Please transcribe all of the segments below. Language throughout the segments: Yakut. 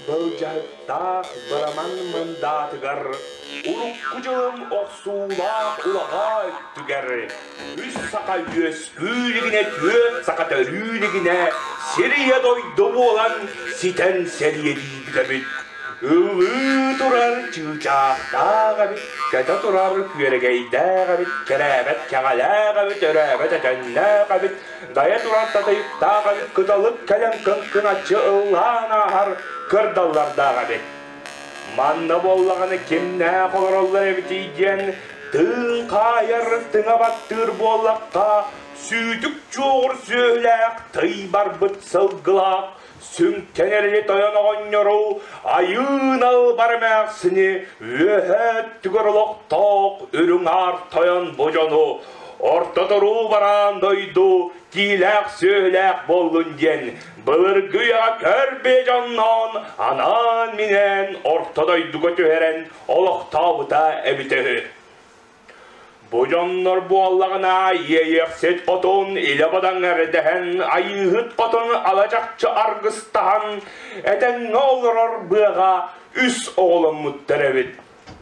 Былдьаһыктаах быраман мындаатыгар урукку дьылым охсуулаах улаҕаа өттүгэр үс саха үөскүү илигинэ, түөрт саха төрүү илигинэ сир-ийэ дойду буолан ситэн сэриэлиибит эбит. Ыллыы турар чыычаахтаах эбит, көтө турар күөрэгэйдээх эбит, кэрээбэт кэҕэлээх эбит, өрөөбөт өтөннөөх эбит, дайа турар татыйыктаах эбит, кыталык кэлэн кыҥкыначчы ыллаан ааһар кырдаллардаах эбит. Манна буоллаҕына кимнээх олороллор эбитий диэн тыын хаайар, тыҥа баттыыр буоллахха, сүүтүк чуоҕур сүөһүлээх тый барбыт сылгылаах сүҥкэн эрили тойон оҕонньору айыын албар эмээхсини үөһэ өттүгэр олохтоох үрүҥ аар тойон бу дьону орто туруу бараан дойду киилээх сүөһүлээх буоллун диэн былыргы үйэҕэ көр бэйэ дьонноон анаан-минээн орто дойдуга түһэрэн олохтообута эбитэ үһү. Бу дьоннор буоллаҕына Иэйэхсит хотун илэ бадаҥ эрдэһэн, Айыыһыт хотун ала-чахчы аргыстаһан, этэҥҥэ олорор быаҕа үс оҕоломмуттар эбит.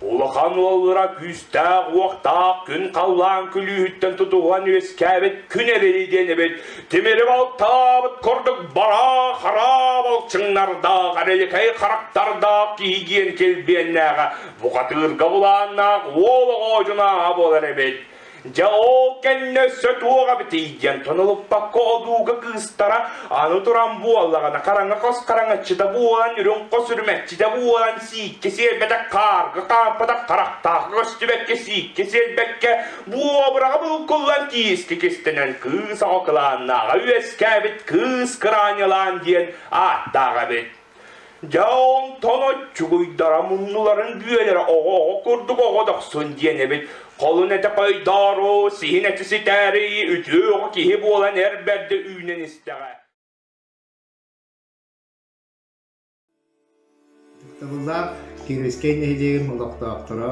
Улахан уоллара күүстээх-уохтаах күн халлаан күлүүһүттэн тутуһан үөскээбит күн эбэри диэн эбит. Тимири балтаабыт курдук бараа-хараа балчыҥнардаах, эрэликэй харахтардаах киһи диэн килбиэннээҕэ Бухатыырга булааннаах уол оҕо дьунааһа буолар эбит. Дьэ ол кэннэ өссө туох эбитий диэн тонулуппакка одууга кыыстара аны туран буоллаҕына хараҥа хос хараҥаччыта буолан үрүҥ хос үрүмэччитэ буолан сииккэ сиэлбэтэх хаарга хаампатах харахтаахха көстүбэккэ сииккэ сиэлбэккэ буобураҕа булкуллан киискэ кистэнэн кыыс оҕо кылааннааҕа үөскээбит кыыс кыраанньалаан диэн ааттаах эбит. Дьэ онтон оччугуйдара муннуларын бүөлэрэ оҕо-оҕо курдук оҕо дохсун диэн эбит. Холун этэ хойдоору, сиһин этэ ситээри, үтүө оҕо киһи буолан эр бэрдэ үүнэн истэҕэ. Ытыктабыллаах Кировскай нэһилиэгин олохтоохторо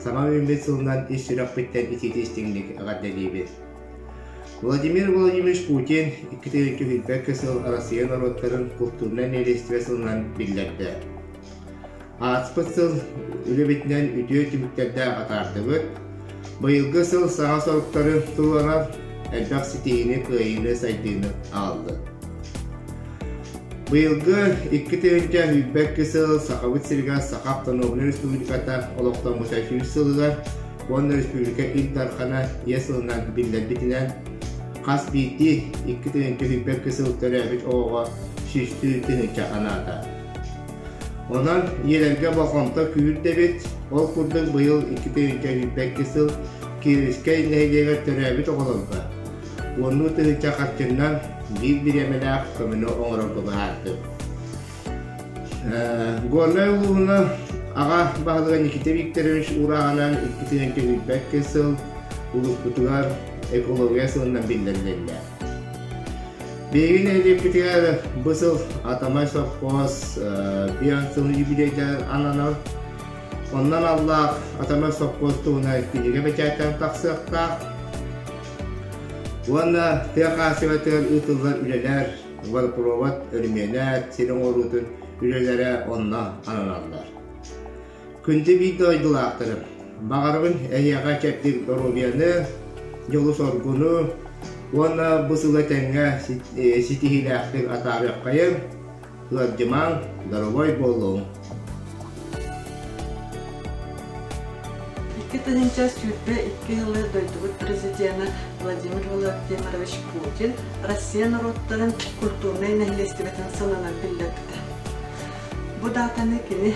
саҥа үүммүт сылынан ис сүрэхпиттэн итиитэ-истиҥник эҕэрдэлиибит. Владимир Владимирович Путин 2021 сыл Арассыыйа норуоттарын култуурунай нэһилиэстибэ сылынан биллэрдэ. Ааспыт сыл үлэбитинэн үтүө түмүктэрдээх атаардыбыт. Быйылгы сыл саҥа соруктары туруорар, элбэх ситиһиини, кыайыыны, сайдыыны аҕалла. Быйылгы 2022 сыл Сахабыт сиригэр Саха автономнай республиката олохтоммута 100 сылыгар уонна республика Ил Дархана ийэ сылынан биллэрбитинэн, хас биирдии 2 сүүс сыл төрөөбүт оҕоҕо сүүстүү тыһыынча анаата. Онон ийэлэргэ болҕомто күүрдэбит, ол курдук быйыл 2 сүүс сыл Кировскай нэһилиэгэр төрөөбүт оҕолорго уоннуу тыһыынча харчыннан биир бириэмэлээх көмөнү оҥорорго быһаардым. Горнай улууһуна аҕа баһылыга Никита Викторович уурааҕынан 2021 сыл улууспутугар экология сылынан биллэрилиннэ. Биһиги нэһилиэкпитигэр бу сыл Атамай сопхуос биэн сылын юбилейдарын ананар. Онон аллаах Атамай сопхуос туһунан кинигэ бэчээттээн тахсыахтаах. Уонна тыа хаһаайыстыбатыгар ыытыллар үлэлэр Водопровод өрөмүөнэ, сир оҥоруутун үлэлэрэ онно ананаллар. Күндү биир дойдулаахтарым, баҕарабын эһиэхэ чэбдик доруобуйаны, дьолу-соргуну уонна бу сылы этэҥҥэ ситиһиилээхтик атаарыаххайыҥ, ыалдьымаҥ, доруобай буолуҥ! 2022 сылы дойдубут президена Владимир Владимирович Путин Россия норуоттарын культурнай нэһилиэстибэтин сылынан биллэрбитэ. Бу даатаны кини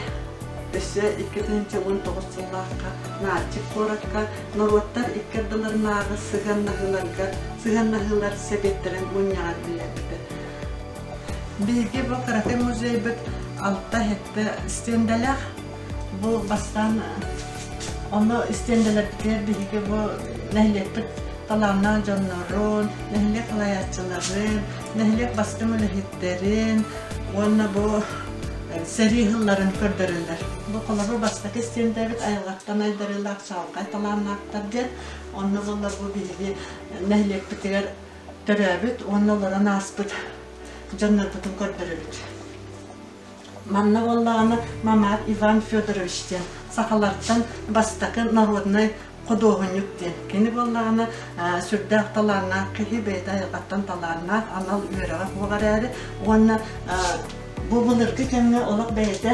өссө 2019 сыллаахха Нальчик куоракка норуоттар икки ардыларынааҕы сыһыаннаһыыларга сыһыаннаһыылар сэбиэттэрин мунньаҕар биллэрбитэ. Биһиги бу кыракый музейбыт алта-сэттэ стендэлээх. Бу бастаан онно стендэлэрбитигэр биһиги бу нэһилиэкпит талааннаах дьоннорун, нэһилиэк салайааччыларын, нэһилиэк бастыҥ үлэһиттэрин уонна бу сэрии сылларын көрдөрөллөр. Бу холобур бастакы стендэбит айылҕаттан айдарыылаах чаҕылхай талааннаахтар диэн. Онно буоллар бу биһиги нэһилиэкпитигэр төрөөбүт уонна олорон ааспыт дьоннорбутун көрдөрөбүт. Манна буоллаҕына Мамаев Иван Федорович диэн сахалартан бастакы народнай худуоһунньук диэн. Кини буоллаҕына сүрдээх талааннаах киһи, бэйэтэ айылҕаттан талааннаах, анал үөрэҕэ суох эрээри уонна бу былыргы кэмҥэ олох бэйэтэ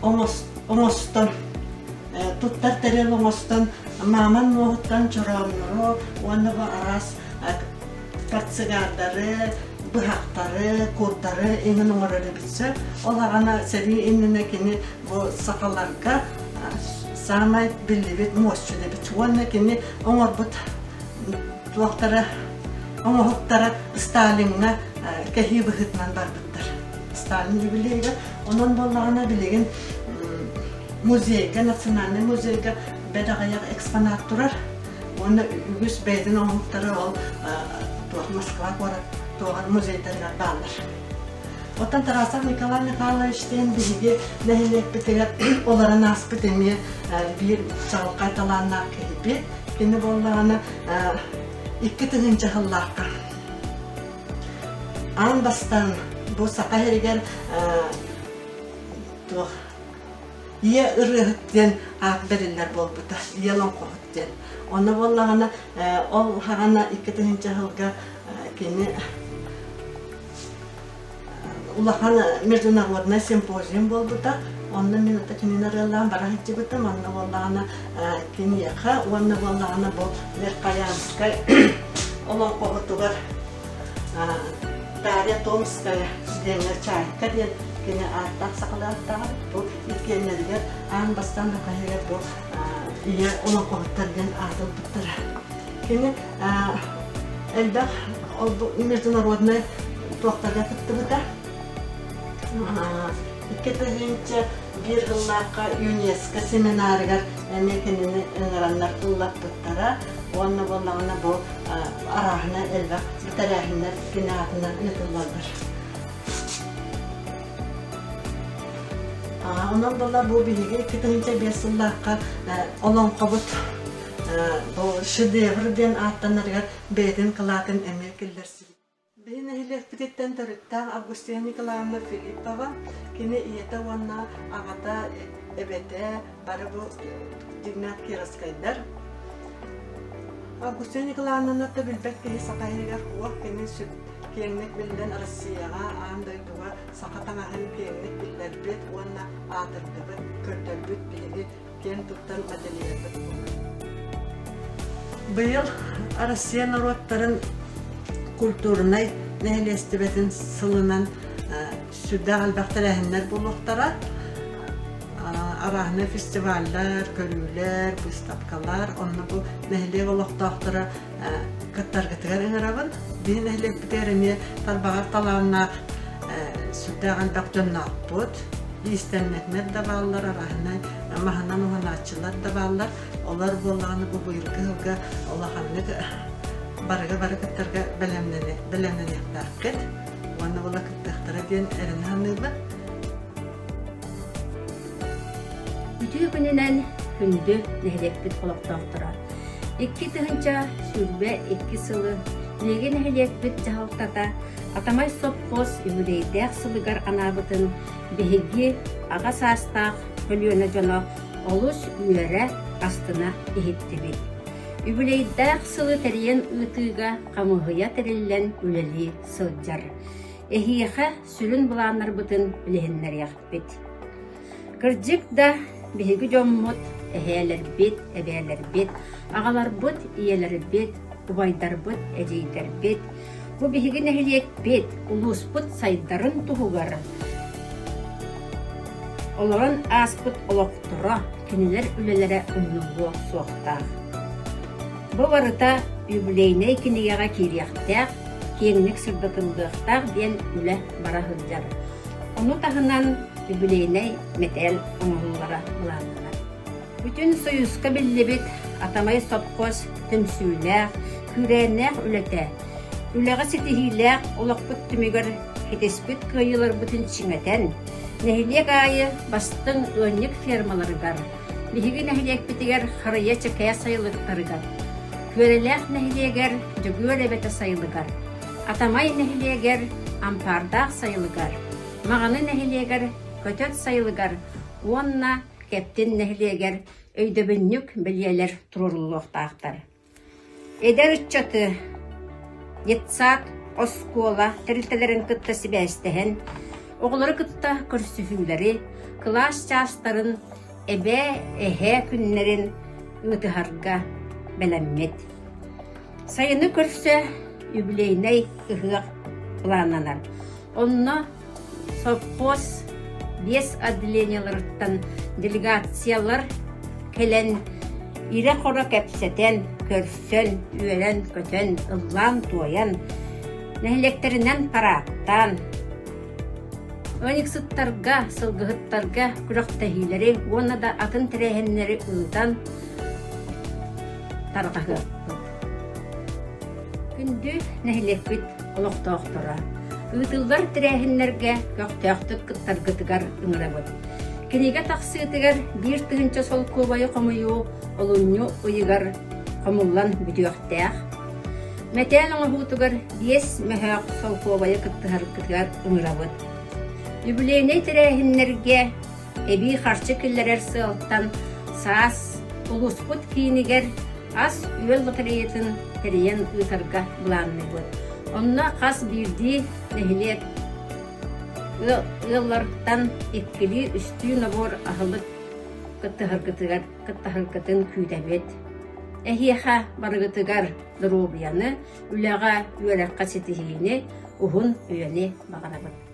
оҥостон туттар тэрил оҥостон мааман муоһуттан чорооннору уонна бу араас портсигардары, быһахтары, курдары иҥин оҥорор эбит сөп. Ол аҕана сэрии иннинэ кини бу сахаларга саамай биллибит муосчут эбит. Уонна кини оҥорбут туохтара оҥоһуктара Сталиҥҥа кэһии быһыытынан барбыттар. Сталин юбилейга. Онон буоллаҕына билигин музейга, национальнай музейга бэрт аҕыйах экспонат турар. Уонна үгүс бэйэтин оҥоһуктара ол туох Москва куорат туоҕар музейдарыгар бааллар. Оттон Тарасов Николай Михайлович диэн биһиги нэһилиэкпитигэр олорон ааспыт эмиэ биир чаҕылхай талааннаах киһибит. Кини буоллаҕына 2000 сыллаахха аан бастаан бу Саха сиригэр туох Ийэ ырыаһыт диэн аат бэриллэр буолбута, ийэ олоҥхоһут диэн. Онно буоллаҕына ол хаҕана 2000 сылга кини улахан международнай симпозиум буолбута. Онно мин ата кинини арыаллаан бара сылдьыбытым. Онно буоллаҕына киниэхэ уонна буоллаҕына бу Верхоянскай олоҥхоһутугар Дарья Томская диэҥҥэ Чайка диэн кини ааттаах сахалаахтааҕар бу иккиэннэригэр аан бастаан Хахайыгар бу ийэ олоҥхоһуттар диэн аат ылбыттара. Кини элбэх международнай туохтарга кыттыбыта. 2001 сыллаахха ЮНЕСКО семинарыгар эмиэ кинини ыҥыраннар ыллаппыттара уонна буоллаҕына бу арааһына элбэх тэрээһиннэр кини аатынан ыытыллаллар. Онон буолла бу биһиги 2005 сыллаахха олоҥхобут бу шедевр диэн ааттанарыгар бэйэтин кылаатын эмиэ киллэрсибит. Биһи нэһилиэкпититтэн төрүттээх Августина Николаевна Филиппова, кини ийэтэ уонна аҕата, эбэтэ бары бу дьиҥнээх кировскайдар. Августина Николаевнаны да билбэт киһи саха иһигэр суох, кини сүр киэҥник биллэн Россияҕа, аан дойдуга саха таҥаһын киэҥник биллэрбит уонна аатырдыбыт, көрдөрбүт биһиги киэн туттар модельербыт буолар. Быйыл Россия норуоттарын культурнай нэһилиэстибэтин сылынан сүрдээх элбэх тэрээһиннэр буолуохтара. Арааһынай фестиваллар, көрүүлэр, быыстапкалар, онно бу нэһилиэк олохтоохторо кыттаргытыгар ыҥырабын. Биһи нэһилиэкпитигэр эмиэ тарбаҕар талааннаах сүрдээх элбэх дьонноохпут. Иистэннэтинэр да бааллар, арааһынай маһынан уһанааччылар да бааллар. Олор буоллаҕына бу быйылгы сылга улаханнык барыга бары кыттарга бэлэмнэниэхтээххит уонна була кыттыахтара диэн эрэнэ саныыбын. Үтүө күнүнэн күндү нэһилиэкпит олохтоохторо! 2022 сылы биһиги нэһилиэкпит дьаһалтата Атамай сопхуос үбүлүөйдээх сылыгар анаабытын биһиги аҕа саастаах көлүөнэ дьоно олус үөрэ, астына иһиттибит. Үбүлүөйдээх сылы тэрийэн ыытыыга хамыыһыйа тэриллэн үлэлии сылдьар. Эһиэхэ сүрүн былааннарбытын билиһиннэриэхпит. Кырдьык да, биһиги дьоммут, эһээлэрбит, эбээлэрбит, аҕаларбыт, ийэлэрбит, убайдарбыт, эдьиийдэрбит, бу биһиги нэһилиэкпит, улууспут сайдарын туһугар олорон ааспыт олохторо, кинилэр үлэлэрэ умнуллуо суохтаах. Бу барыта юбилейнай кинигэҕэ киириэхтээх, киэҥник сырдатыллыахтаах диэн үлэ бара сылдьар. Ону таһынан юбилейнай мэтээл оҥоһуллара былааннанар. Бүтүн Союзка биллибит Атамай сопхуос түмсүүлээх, күүрээннээх үлэтэ, үлэҕэ ситиһиилээх олохпут түмүгэр ситиспит кыайыыларбытын чиҥэтэн, нэһилиэк аайы бастыҥ ыанньык фермаларыгар, биһиги нэһилиэкпитигэр Харыйа Чэкээ сайылыктарыгар, Күөрэлээх нэһилиэгэр Дьөгүөр эбэтэ сайылыгар, Атамай нэһилиэгэр Ампаардаах сайылыгар, Маҕаны нэһилиэгэр Көтөт сайылыгар уонна Кэптин нэһилиэгэр өйдөбүнньүк бэлиэлэр туруоруллуохтаахтар. Эдэр ыччаты детсад, оскуола тэрилтэлэрин кытта сибээстэһэн, оҕолору кытта көрсүһүүлэри, кылаас чаастарын, эбээ, эһээ күннэрин ыытыһарга бэлэммит. Сайыны көрсө юбилейнай ыһыах былааннанар. Онно совхоз биэс отделениеларыттан делегациялар кэлэн ирэ-хоро кэпсэтэн, көрсөн, үөрэн-көтөн, ыллаан-туойан, нэһилиэктэринэн параадтаан, ыанньыксыттарга, сылгыһыттарга күрэхтэһиилэри уонна да атын тэрээһиннэри ыытан тарҕаһыахпыт. Күндү нэһилиэкпит олохтоохторо, ыытыллар тэрээһиннэргэ көхтөөхтүк кыттаргытыгар ыҥырабыт. Кинигэ тахсыытыгар 1000 солкуобайы хомуйуу олунньу ыйыгар хомуллан бүтүөхтээх. Мэтээл оҥоһуутугар 5 мөһөөх солкуобайы кыттыһаргытыгар ыҥырабыт. Юбилейнай тэрээһиннэргэ эбии харчы киллэрэр сыалтан саас улууспут киинигэр ас-үөл лотереятын тэрийэн ыытарга былаанныыбыт. Онно хас биирдии нэһилиэк ыаллартан иккилии-үстүү набор аһылык кыттыһаргытыгар кыттаһаргытын күүтэбит. Эһиэхэ барыгытыгар доруобуйаны, үлэҕэ, үөрэххэ ситиһиини, уһун үйэни баҕарабыт.